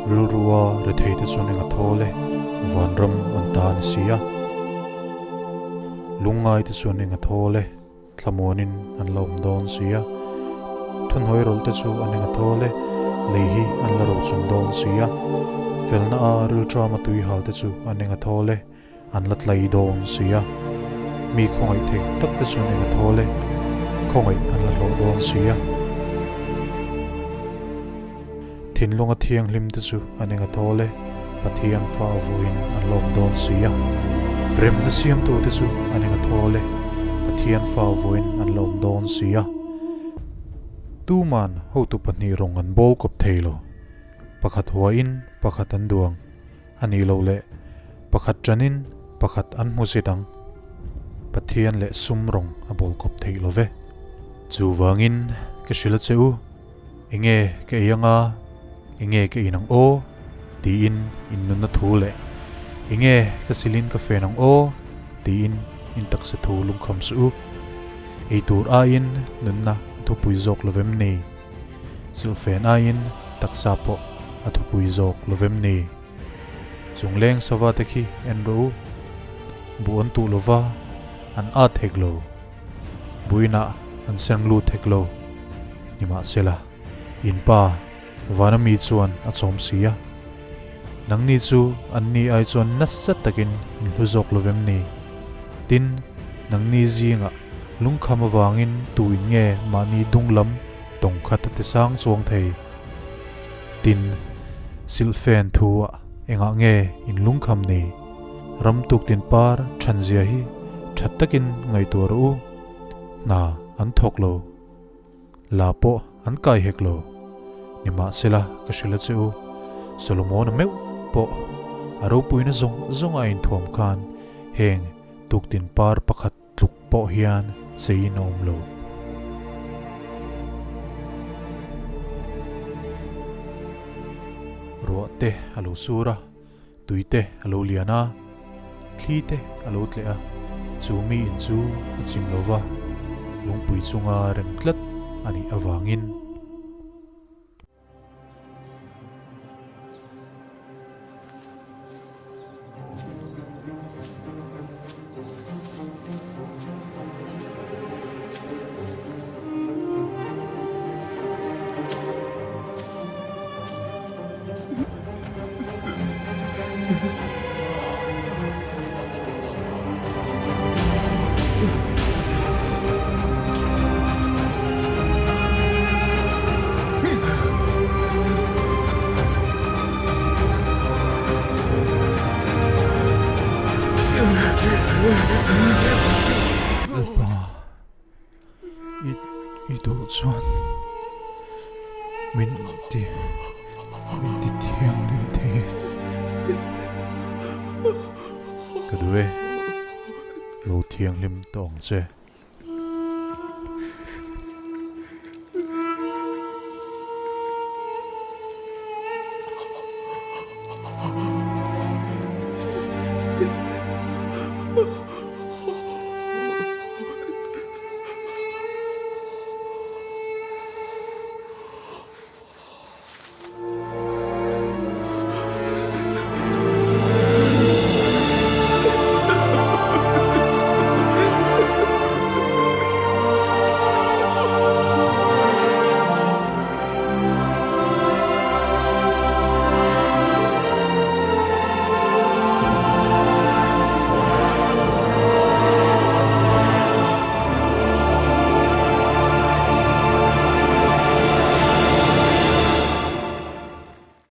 Rilrua retheite chuan eng a thawl e, vanram an ta a ni si a. Lungngaite chuan eng a thawl e, thlamuanin an la awm dawn si a. Thunhawi rawlte chu an eng a thawl e, lei hi an la rochung dawn si a. Felna a rilṭama tui halte chu an eng a thawl e, An la tlai dawn si a, mi khawngaih thei tak te chuan eng a thawl e, khawngaih an la hlawh dawn si a. Thinlunga thianghlim te chu an eng a thawl e, Pathian fa a vuahin an la awm dawn si a. Remna siamtu te chu an eng a thawl e, Pathian fa a vuahin an la awm dawn si a. Tuman hotu pahnih rawng an bawl kawp thei lo, pakhat huahin pakhat an duang. A nih loh leh pakhat ṭanin pakhat an hmu zit ang. Pathian leh sum rawng a bawl kawp theih lo ve. Chuvangin ka hrilh a che u, enge ka ei anga, enge ka in ang aw? tiin in nunna thu leh enge ka silin ka fen ang aw? tiin in taksa thu lungkham suh u. Ei tur aiin nunna a thupui zawk lo vem ni? Silhfen aiin taksa pawh a thupui zawk lovem ni? Chung leng sava te khi en rawh u. Buh an tuh lova an at hek lo. Buinah an seng lut hek lo. Nimahsela, in pa vana mi chuan a chawm si a. Nangni chu anni ai chuan nasa takin in hlu zawk lovem ni? Tin, nangni zingah lungkham avangin tu in nge mahni dung lam tawng khat a ti sang chuang thei? Tin, silhfen thu ah engah nge in lungkham ni? Ram tuktin par thanzia hi that takin ngaihtuah rawh u. Hna an thawk lo. La pawh an kai hek lo. Nimahsela, ka hrilh a che u, Solomona meuh pawh a ropuina zawng zawng a inthuam khan heng tuktin par pakhat tluk pawh hian cheiin a awm lo. Ruah te a lo sur a, tui te a lo lian a, thli te a lo tleh a, chu mi in chu a chim lo va, lungpui chunga rem tlat a nih avangin. Lalpa, i duh chuan min ti min ti thianghlim thei e. Ka duh e, lo thianghlim tawh ang che.